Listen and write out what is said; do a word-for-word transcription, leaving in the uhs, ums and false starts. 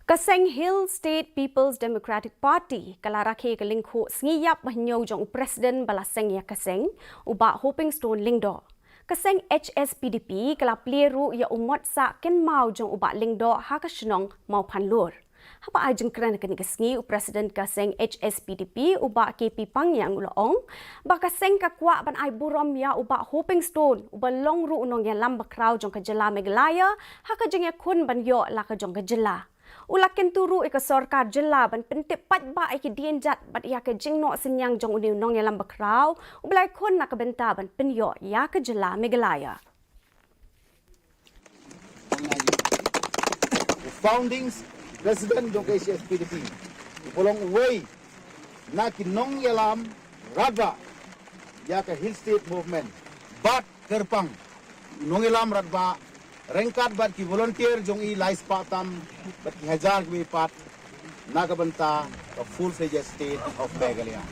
Ka seng Hill State People's Democratic Party ka la rakhe ka lyngkhuh sngi ïap ba hynñiew jong u president ba la seng ïa ka seng, u Bah Hoping Stone Lyngdoh. Ka seng H S P D P ka la plie ruh ïa u mot sah kynmaw jong u Bah Lyngdoh ha ka shnong Mawphanlur. Haba ai jingkren ha kane ka sngi, u president ka seng H S P D P, u Bah K P Pangiang, u la ong ba ka seng ka kwah ban ai burom ïa u Bah Hoping Stone, uba long ruh u nongïalam bakhraw jong ka jylla Meghalaya ha ka jingïakhun ban ïoh la ka jong ka jylla. U la kyntu ruh ïa ka sorkar jylla ban pyntip paidbah ïa ki dienjat bad ïa ka jingnoh synñiang jong une u nongïalam bakhraw uba la ïakhun na ka bynta ban pynïoh ïa ka jylla Meghalaya. U founding president jong ka H S P D P, uba long uwei na ki nongïalam radbah ïa ka Hill State Movement, bad kyrpang u nongïalam radbah ryngkat bad ki volunteer jong i lai spah tam bad ki hajar kiwei pat na ka bynta ka full-fledged state of Meghalaya.